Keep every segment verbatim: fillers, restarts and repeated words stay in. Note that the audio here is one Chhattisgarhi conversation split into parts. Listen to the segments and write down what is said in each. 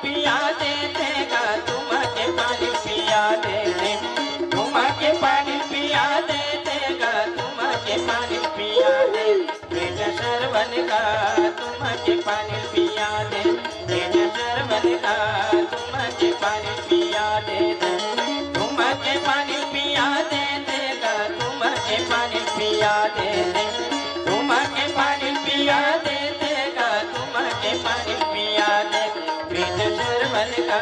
पिया दे दे गा, तुमके पानी पिया दे दे, तुमके पानी पिया दे दे गा, तुमके पानी पिया दे। बेटा श्रवण गा, तुमके पानी पिया दे, बेटा श्रवण गा, तुमके पानी पिया दे दे, तुमके पानी पिया दे दे गा, तुमके पानी पिया दे दे, तुमके पानी पिया दे दे गा, तुमके पानी पिया दे। बेटा श्रवण गा,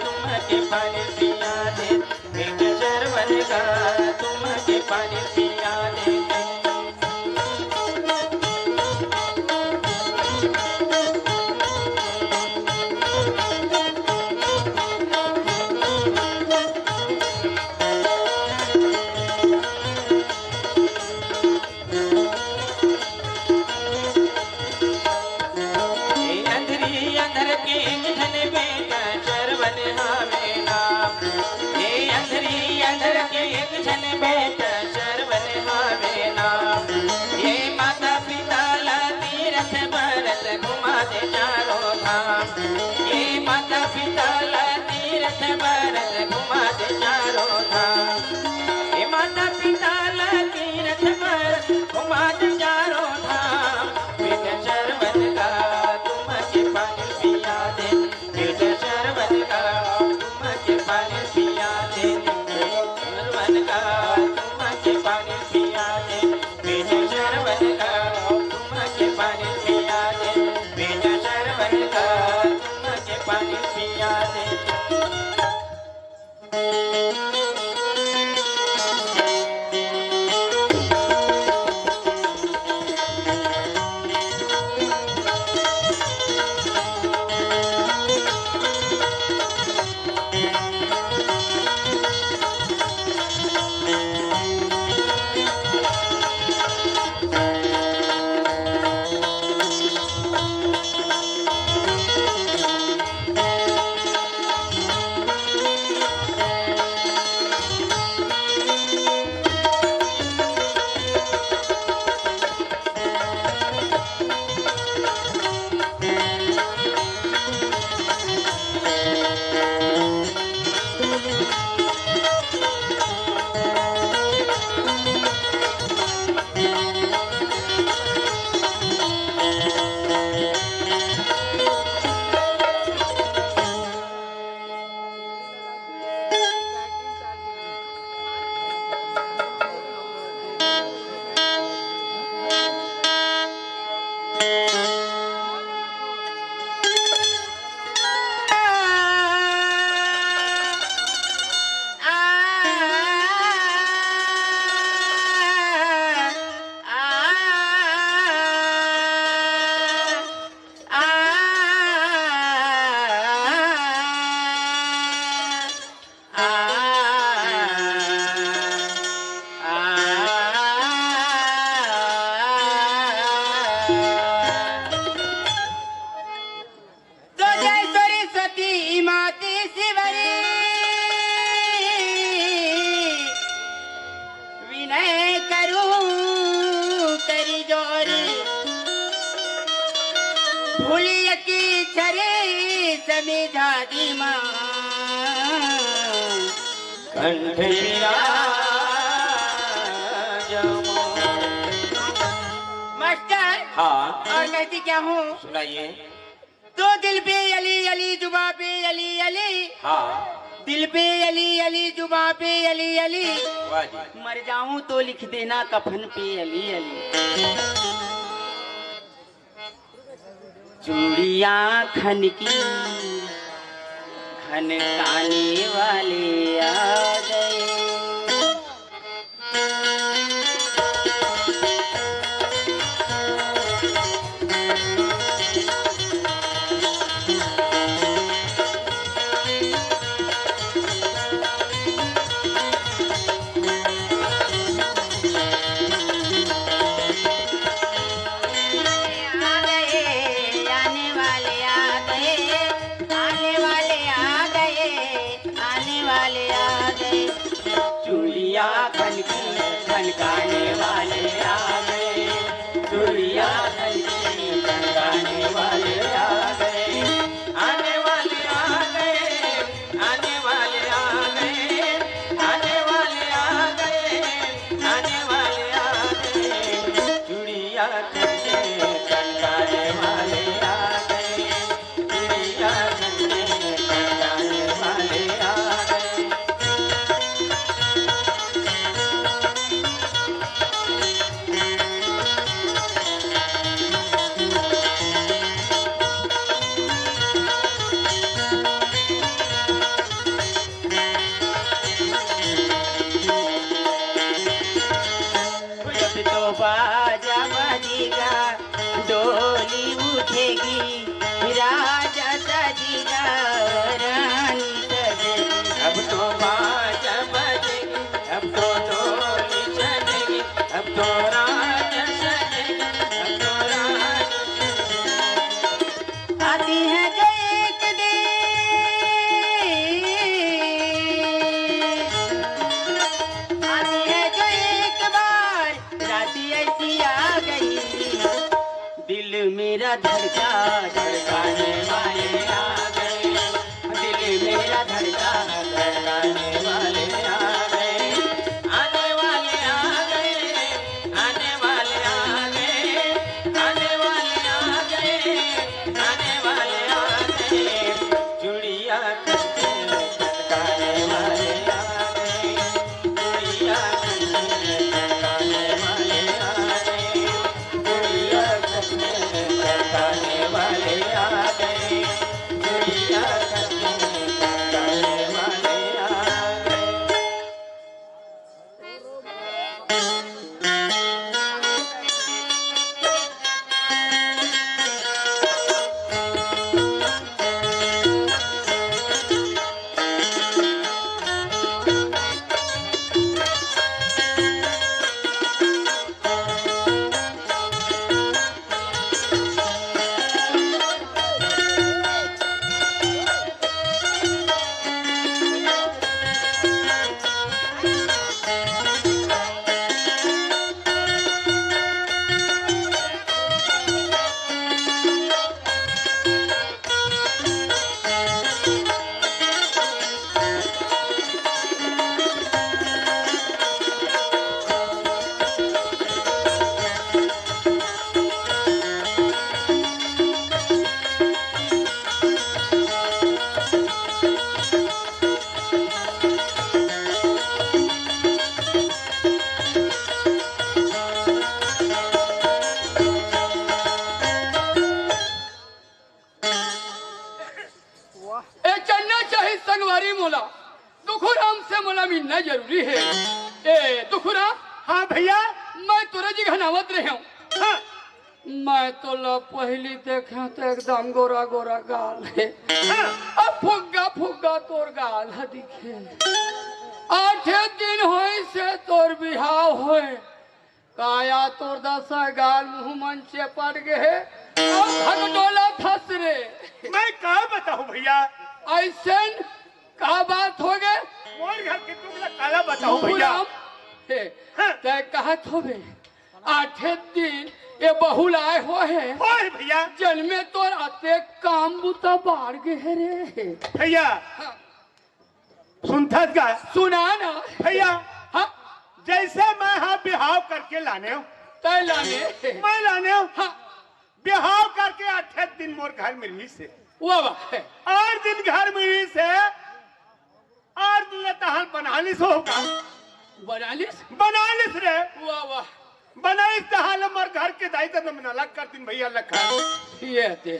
तुमके पानी पिया दे, बेटा श्रवण गा, तुमके पानी पिया दे। ए अंधरी अंधर के एक झन बेटा श्रवण हावे ना। ए अंधरी अंधर के एक झन बेटा श्रवण हावे ना। ए माता पिता ला तीरथ बरत घुमा दे चारों धाम। ए माता पिता ला तीरथ बरत घुमा दे चारों धाम। ए माता पिता ला तीरथ बरत घुमा दे चारों धाम। बेटा श्रवण गा, तुमके पानी पिया दे, बेटा श्रवण गा, तुमके पानी पिया दे, श्रवण गा, तुमके पानी पिया दे, बेटा श्रवण गा, तुमके पानी पिया दे, बेटा श्रवण गा, तुमके पानी पिया दे। तो जय सरस्वती माती शिवरी, विनय करूं करी जोरी, भूलिया की छरी समिझा दी मां, कंठ विराज मोर। मास्टर, हाँ। और कहती क्या हूँ? सुनाइए। दो दिल पे अली अली, जुबा पे अली अली। हाँ। दिल पे अली अली, जुबा पे अली अली। वाह जी। मर जाऊं तो लिख देना कफन पे अली अली। चूड़ियां खनकी, खनकाने वाले आ गए। आ गए, आने वाले आ गए, आने वाले आ गए, आने वाले आ गए। चूड़िया खनकी खनकाने वाले आ गए, चूड़िया खनकी खनकाने वाले आ गए, आने वाले धड़का, धड़काने वाले आ गए, दिल मेरा धड़का, धड़काने वाले आ गए, आने वाले आ गए, आने वाले आ गए, आने वाले आ गए, आने वाले आ गए। चुड़िया खनखन खनकाने वाले आ गए, चुड़िया खनखन खनकाने वाले आ गए, चुड़िया खनखन खनकाने वाले आ गए, चुड़िया खनखन खनकाने वाले आ गए। ए चलना चाही संगवारी मोला, दुखुराम से मोला मिलना जरूरी हे। ए दुखुराम, हाँ भैया। मैं तोरे जी घनावत रहे हूँ। हाँ। मैं तोला पहिली देखे त एकदम गोरा गोरा गाल हे। हाँ। अब फुग्गा फुग्गा तोर गाल ह दिखे। आठे दिन होइस हे तोर बिहाव होए, काया तोर दसा गाल मुंह मन चेपट गे हे, अउ भगडोला थस रे। मैं का बताऊं भैया? अइसन का बात हो गे? मोर घर के दुख ला काला बताऊं भैया? राम, हे, हाँ। तैं कहत होबे, आठे दिन ए बहुलाय होहे। होहे भैया। जन्मे तोर अतेक काम बुता बाढ़ गे हे रे। भैया, हाँ। सुनथस का? सुना ना। भैया, हाँ। जैसे मैं हा बिहाव करके लाने हूँ। तैं लाने। मैं लाने हूँ। हाँ। बिहाव करके आठे दिन मोर घर में रहिस हे। वाह, वाह। आठ दिन घर में रहिस हे, आठ दिन ले तहां बना लिस होगा। बना लिस? बना लिस रे। वाह, वाह। बनाइस तहां ले मोर घर के दाई ददा मन अलग कर दिन भैया लखा। ये दे।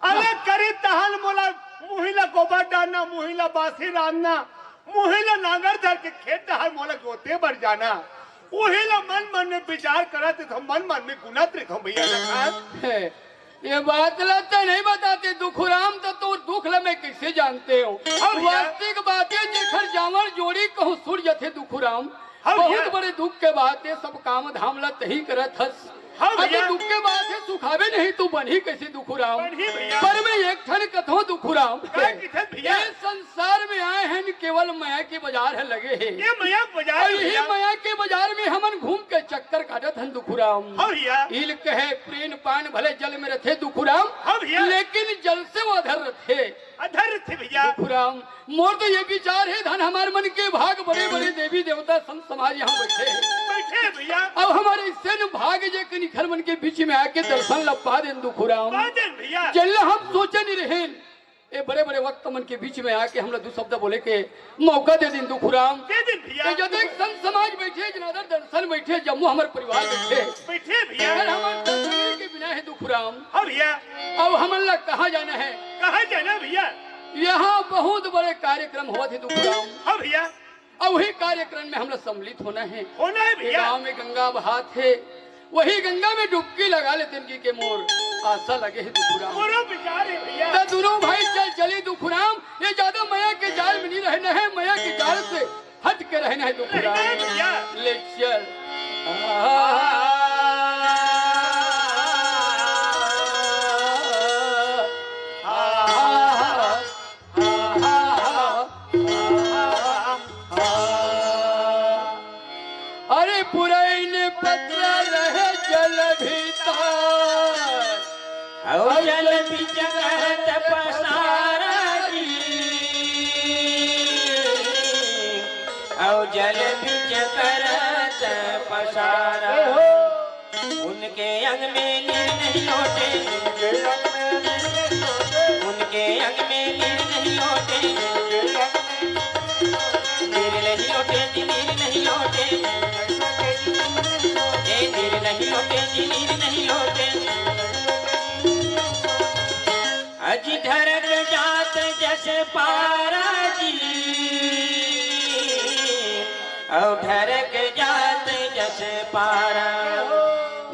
अलग करी तहां ले मोला मुही ला गोबर डारना, मुही ला बासी रांधना, मुही ला नांगर धर के खेत डहर मोला जोते बर जाना। उही ला मन मन में विचार करत रहिथंव, मन मन में गुनत रहिथंव भैया लखा। हे, ये बात ला तैं नहीं बताते दुखुराम, त तोर दुख ला मैं कइसे जानते हूँ? हाँ भैया। वास्तविक बात हे, जेखर जांवर जोड़ी कहूँ सुर जथे दुखुराम। हाँ भैया। बहुत बड़े दुख के बात हे, सब काम धाम ला तहीं करत हस। हाँ अब भैया। दुख के बात हे, सुखाबे नहीं त बनही कइसे दुखुराम? बनही भैया। पर मैं एक ठन कथों दुखुराम। का कथस भैया? ये संसार में आए हन केवल मया के बाजार ह लगे हे। ये मया के बाजार अउ हे इही भैया। मया के बाजार में हमन घूम के चक्कर काटत हन दुखुराम। हाँ भैया। इल कहे प्रेम पान भले जल में रथे दुखुराम, हाँ भैया। लेकिन जल से वो अधर रथे। अधर रथे भैया। दुखुराम, मोर तो ये विचार हे, धन हमार मन के भाग, बड़े बड़े देवी देवता संत समाज यहाँ बैठे हे। बैठे हे भैया। अब हमर अइसन भाग जे कनिक हमन के बीच में आके दर्शन ला पा देन दुखुराम। पा देन भैया। जेला हम सोचे नहीं रहेन, ए बड़े बड़े वक्त मन के बीच में आके हमला दू शब्द बोले के मौका दे दिन दुखुराम। दे दिन भैया। ए जदे संत समाज बैठे, जनार्दन दर्शन बैठे, जम्मो हमर परिवार बैठे। बैठे भैया। अगर हमर दर्शन के बिना हे दुखुराम। हाँ भैया। अब हमन ला कहाँ जाना हे? कहाँ जाना भैया? यहाँ बहुत बड़े कार्यक्रम होवत हे दुखुराम। हाँ भैया। अउ वही कार्यक्रम में हमला सम्मिलित होना हे। होना हे ये भैया। गांव में गंगा बहात हे, वही गंगा में डुबकी लगा लेतेन कहिके मोर आशा लगे हे दुखुराम। मोरो विचार हे भैया। त दुनों भाई चल चली दुखुराम, ये ज्यादा मया के जाल में नहीं रहना हे, मया के जाल से हट के रहना हे दुखुराम। रहना हे भैया। ले चल। आ, आ, आ, आ, अरे पुरैन पत्र रहे जल भीतर, जल बीच करत पसारा। उनके अंग में नीर नहीं लोटे, उनके अंग में नीर नहीं लोटे, नीर नहीं लोटे जी, नीर नहीं लोटे, ए नीर नहीं लोटे जी, नीर नहीं लोटे। अजी ढरक जात जस पारा जी, अउ ढरक जात जस पारा।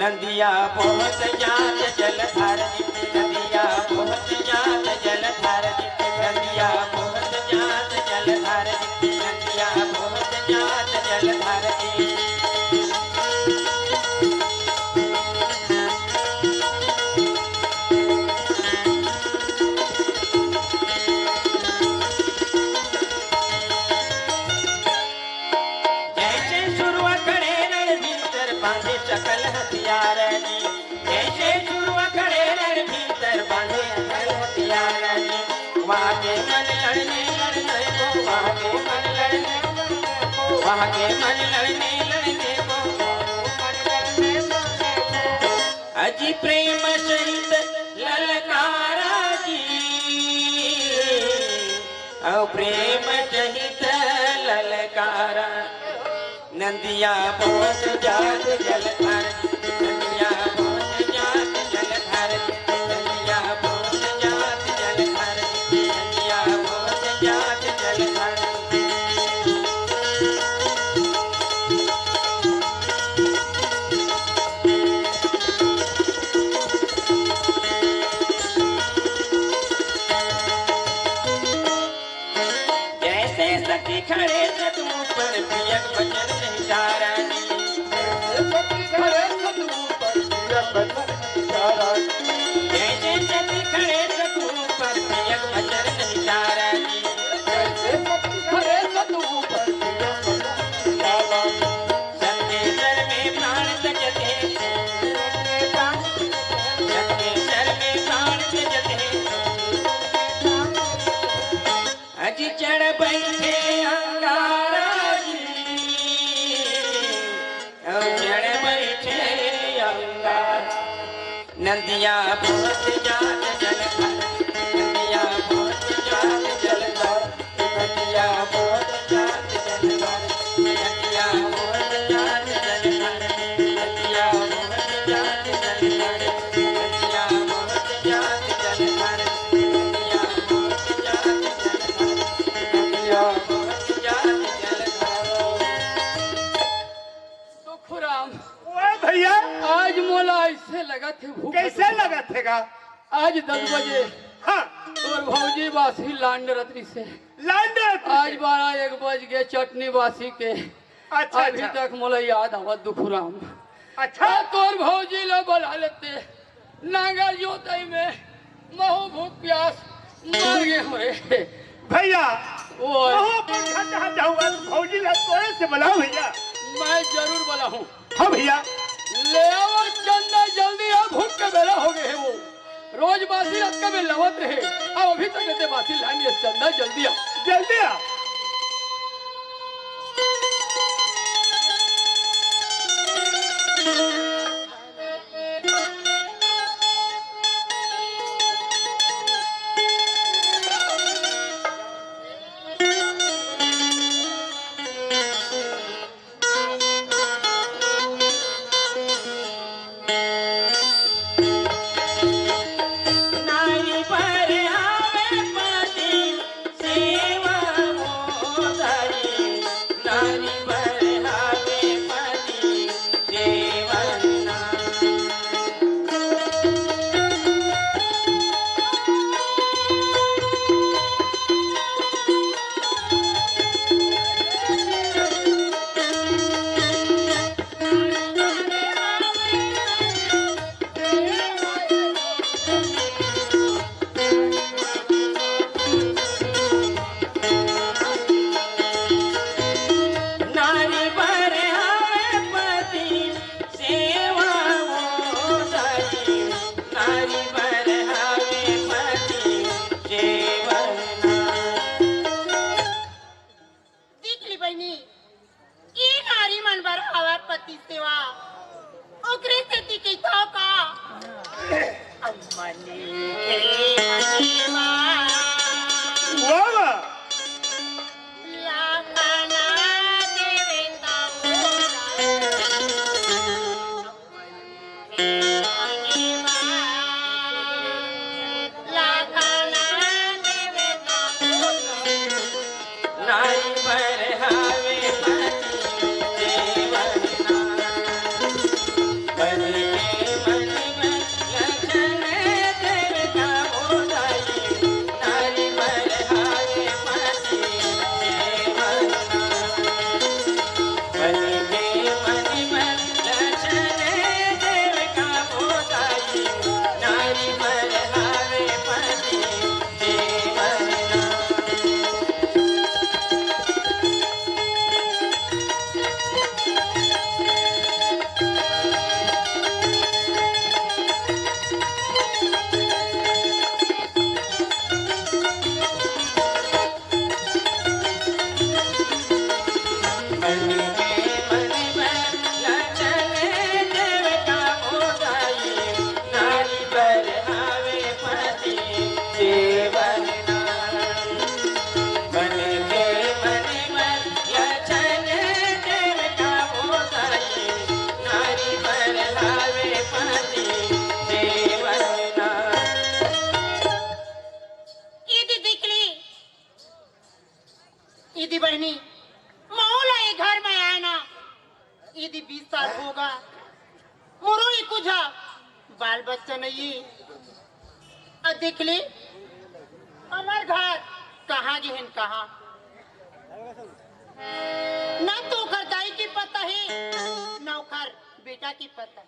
नंदिया बोहत जात जलधार जी, नंदिया बोहत जात जलधार जी, नंदिया बोहत जात जलधार जी, नंदिया बोहत जात जलधार जी। जैसे सुरवा खड़े रण भीतर बांधे सकल हथियार जी, जैसे सुरवा खड़े रण भीतर बांधे सकल हथियार जी। वहाँ के मन लड़ने लड़ने को, वहाँ के मन लड़ने को, वहाँ के मन लड़ने लड़ने को। अजी प्रेम सहित ललकारा जी, अउ प्रेम सहित ललकारा। नंदिया बोहत जात जलधार, नंदिया बोहत जात जलधार, नंदिया बोहत जात जलधार, नंदिया बोहत जात जलधार। जैसे सखी खड़े सतु पर पियक बचन नहीं टारा जी। जैसे सखी खड़े सतु पर पियक बचन नहीं टारा जी। जैसे सखी खड़े सतु पर पियक बचन नहीं टारा जी। जैसे सखी खड़े सतु पर पियक बचन नहीं टारा जी। सत्य स्वर में प्राण तजत हे। सत्य स्वर में प्राण तजत हे। अजी चढ़ बैठे अंगारा जी, ओ चढ़ बैठे अंगारा। नंदिया बोहत जात जलधार, नंदिया बोहत जात जलधार, नंदिया बोहत जात जलधार, नंदिया बोहत जात जलधार, नंदिया बोहत जात जलधार, नंदिया बोहत जात जलधार, नंदिया बोहत जात जलधार, नंदिया बोहत जात जलधार। दुखुराम। ओए भैया। आज मोला ऐसे लगत हे भूख। कैसे लगत हे गा? आज दस बजे हाँ। तोर भौजी बासी लांड रत्ती से। लांड रत्ती से? आज बारह एक बज गे चटनी बासी के। अच्छा, अभी अच्छा। तक मोला याद आवत दुखुराम। अच्छा। आ तोर भौजी ला बला लेते। नांगर जोतई में महू भूख प्यास मर गे हंव रे। भैया, ओए। महू अपन घर जहाँ जाहूँ, भौजी ला तोरे से बलाहूँ भैया। मैं जरूर बलाहूँ। हाँ भैया। ले आवा चंदा जल्दी, आ भूख के बेरा हो गे हे वो। रोज बासी रत्ती के बेर लावत रहे, अब अभी तक एते बासी लान हे, चंदा जल्दी आ। जल्दी आ। दीदी बहिनी, मऊ ला ये घर में आए ना, यदि बीस साल होगा, मोरो ही कुछ बाल बच्चा नहीं। अब देख ले, हमार घर कहाँ गे हेन, कहाँ? ना तो ओकर दाई के पता है, ना ओकर बेटा के पता।